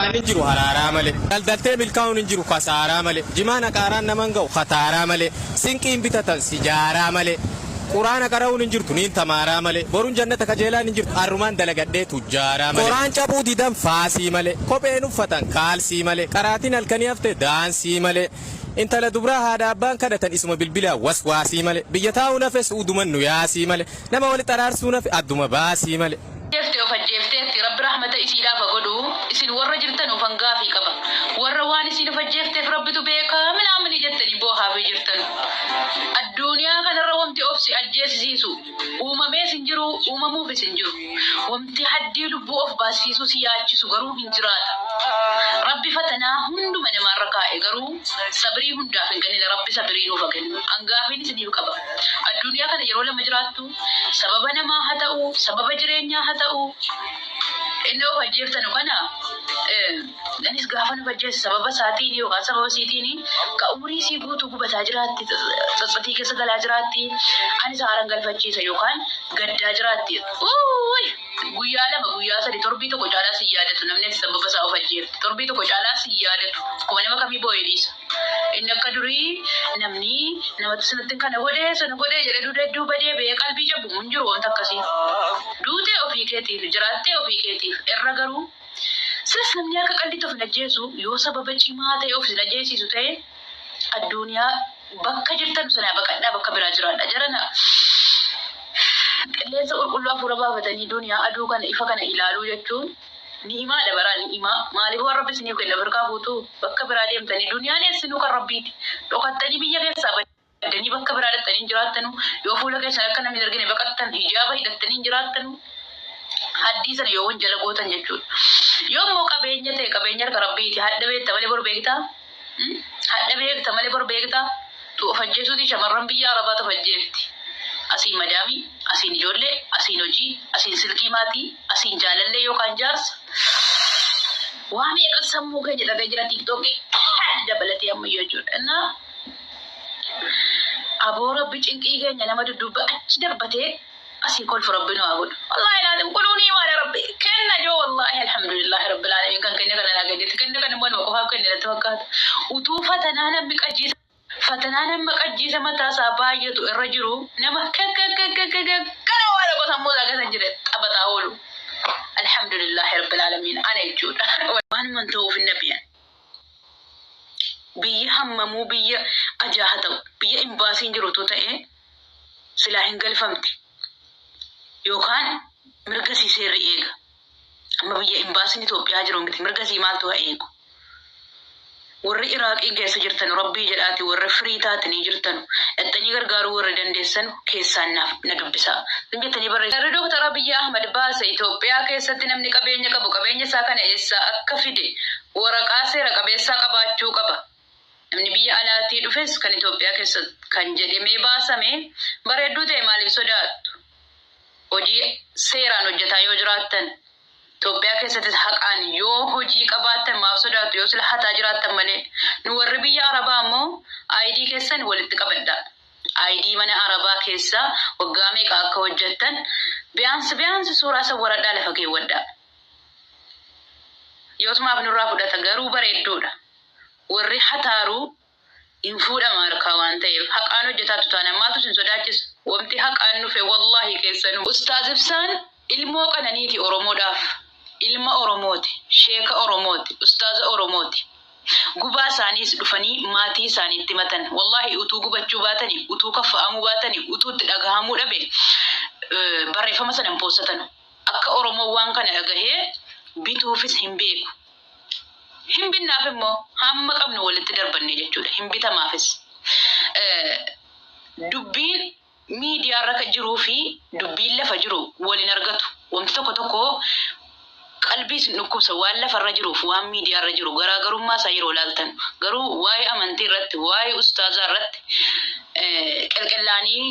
Hin jiru haraaraa malee. Daldaltee milkaa'uun hin jiru kasaaraa malee. Jimaan aqaaraan naman ga'u kataaraa malee. Sinqiin bitatan sijaaraa malee. Quraana qara'uun hin jirtu niin tamaaraa malee. Boruun jannata kajeelaan hin jirtu arrumaan dalagadhee tujjaaraa malee. Qoraan cabuu didan faasii malee. Kopheen uffatan kaalsii malee. Qaraatiin halkanii hafte daansii malee. Intala dubraa haadha abbaan kadhatan isuma bilbilaa waswaasii malee. Biyya taa'uun hafe suuduman nu yaasii malee. Nama walitti araarsuun hafe adduma baasii malee. Ajjeefte of ajjeefteetti Rabbi rahmata isiidhaaf ha godhu. Isin warra jirtanuufan gaafii qaba. Warra waan isiin of ajjeefteef Rabbitu beeka minaamini jettanii boohaafii jirtanu. Adduuniyaa kanarra wamti of si ajjeesisiisu uumamees hin jiru, uumamuufis hin jiru. Wamti haddii lubbuu of baasisiisuu si yaachisu garuu hin jiraata. Rabbi fatanaa hunduma namaarra kaa'e garuu sabrii hundaaf hin kennine. Rabbi sabirii nuuf ha kennu. An gaafiin isiniif qaba. Adduuniyaa kana yeroo lama jiraattu. Sababa namaa ha ta'u, sababa jireenyaa ha ta'u, inni of ajjeeftanu kana anis gaafan of ajjeese sababa isaatiin yookaan sababa isiitiin ka umurii isii guutuu gubataa jiraatti, tsatsatii keessa galaa jiraatti, anis haaran galfachiisa yookaan gaddaa jiraatti. Uuy! Guyyaa 2, guyyaa 3, torbii tokko caalaa sin yaadatu namni ati sababa isaa of ajjeefte. Torbii tokko caalaa sin yaadatu. Akkuma nama kamii boo'ee dhiisa. Inni akka durii namni namatti sanatti kana godhe sana godhe jedhee duuda duuba deebi'ee qalbii cabu hin jiru wanta akkasii. Duutee ofii keetiif, jiraattee ofii keetiif. Irra garuu silas namni akka qaldiitti of hin ajjeesu. Yoo sababa cimaa ta'e of hin ajjeesisu ta'e, adduuniyaa bakka jirtan sanaa baqadhaa, bakka biraa jiraadha. Jarana qilleensa qulqulluu hafuura baafatanii duniyaa aduu kana ifa kana ilaaluu jechuun ni'imaadha baraa ni'imaa. Maaliif waan Rabbi isiniif kenne of hirkaa fuutuu? Bakka biraa deemtanii, duniyaan eessinuu kan Rabbiiti. Dhokattanii biyya keessaa baddanii bakka biraa dhaqxanii hin jiraattanu. Yoo fuula keessan akka namni hin argine baqattan, hijaaba hidhattanii hin jiraattanu. Haddii sana yoo wanjala gootan jechuudha. Yoo immoo qabeenya ta'e, qabeenya harka Rabbiiti. Hadha beekta malee bor beektaa? Hadha beekta malee bor beektaa? Tu of ajjeesuuti shamarran biyya Arabaatu of ajjeefti. Asiin madaamii, asiin ijoollee, asiin hojii, asiin silkii maatii, asiin jaalallee yookaan jaarsa. Waa meeqa sammuu keenya xaxee jira, TikTokii dabalatee ammayyuu jechuudha. Innaa aboo Rabbi cinqii keenya nama dudduubba achi darbatee asii kolfu Rabbi nu haa godhu. Wallaahi laalim kunuu ni maala Rabbi kenna joo. Wallaahi alhamdulillahi rabbil aalamiin, kan kenne kana naa kennetti kenne, kan immoo nama qofaaf kenne natti fakkaata. Utuu fatanaa namni qajiisa fatanaa nama qajjiisa mataa isaa baay'atu irra jiru, nama kana waan tokko sammuu isaa keessa hin jire taphataa oolu. Alhamdulillahi rabbil aalamiin ana jechuudha. Waanuman ta'uuf hin dhabiyan. Biyya hammamuu biyya ajaa haa ta'u, biyya imbaasiin jirutu ta'e silaa hin galfamti yookaan mirga sii seerri eega. Amma biyya imbaasiin Itoophiyaa jiru miti, mirga sii maaltu haa eegu? Warri Iraaqiin keessa jirtanu, Rabbii jedhaati, warri firii taatanii jirtanu, dhaxxanii gargaaruu warri dandeessanu keessaan naaf na dubbisaa. Sin jettanii barreessa. Seerri Dr. Abiyyi Ahmad baase Itoophiyaa keessatti namni qabeenya qabu qabeenya isaa kana eessaa akka fide waraqaa seera qabeessaa qabaachuu qaba. Namni biyya alaatii dhufes kan Itoophiyaa keessa kan jedhamee baasame bareedduu ta'e maaliif sodaattu? Hojii seeraan hojjetaa yoo jiraattan, Itoophiyaa keessattis haqaan yoo hojii qabaattan maaf sodaattu, yoo sila hataa jiraattan malee? Nu warri biyya Arabaa ammoo ID keessan walitti qabadhaa. ID mana Arabaa keessa waggaa meeqa akka hojjettan biyaansi biyaansi suuraa sawwaradhaa lafa keewwadhaa. Yoos maaf nurraa fudhata? Garuu bareedduudha. Warri hataaru hin fuudhama harkaa waan ta'eef. Haqaan hojjetaattu taanaan maaltu isin sodaachisa? Wamti haqaan dhufe wallaahi keessanuu. Ustaaz Ibsaan ilmoo qananiiti Oromoodhaaf. Ilma Oromooti. Sheeka Oromooti. Ustaaza Oromooti. Gubaa isaaniis dhufanii maatii isaaniitti himatan. Wallaahi utuu gubachuu baatani, utuu kaffa'amuu baatani, utuu itti dhagahamuu dhabe barreeffama sana hin poostatan. Akka Oromoon waan kana dhagahee bituufis hin beeku. Hin binnaaf immoo, hamma qabnu walitti darbanne jechuudha. Hin bitamaafis. Dubbiin miidiyaarra kan jiruu fi dubbiin lafa jiru wal hin argatu. Wanti tokko tokko qalbii isin dhukkubsa, waan lafarra jiruuf waan miidiyaarra jiru garaagarummaa isaa yeroo ilaaltan. Garuu waa'ee amantii irratti, waa'ee ustaazaa irratti qelqellaanii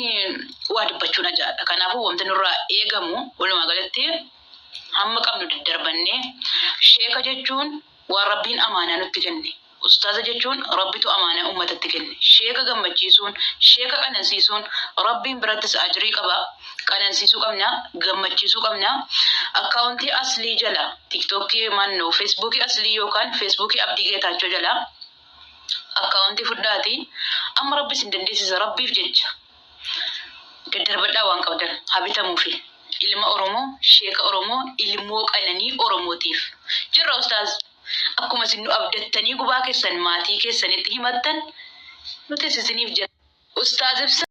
waa dubbachuun ajaa'adha. Kanaafuu wanti nurraa eegamu walumaa galatti hamma qabnu daddarbannee, sheeka jechuun waan Rabbiin amaanaa nutti kenne. Ustaaza jechuun Rabbitu amaanaa ummatatti kenne. Sheeka gammachiisuun, sheeka qanansiisuun Rabbiin birattis ajrii qaba. Qanansiisuu qabna, gammachiisuu qabna. Akkaawuntii aslii jala Tiktokii mannoo Feesbuukii aslii yookaan Feesbuukii Abdii Geetaachoo jala akkaawuntii fudhaati. Amma Rabbi isin dandeessisa, Rabbiif jecha. Daddarbadhaa waan qabdan haa bitamuufi. Ilma Oromoo, sheeka Oromoo, ilmoo qananii Oromootiif. Jirra ustaaz. Akkuma isin nu abdattanii gubaa keessan maatii keessanitti himattan, nutis isiniif jira. Ustaaz Ibsaa.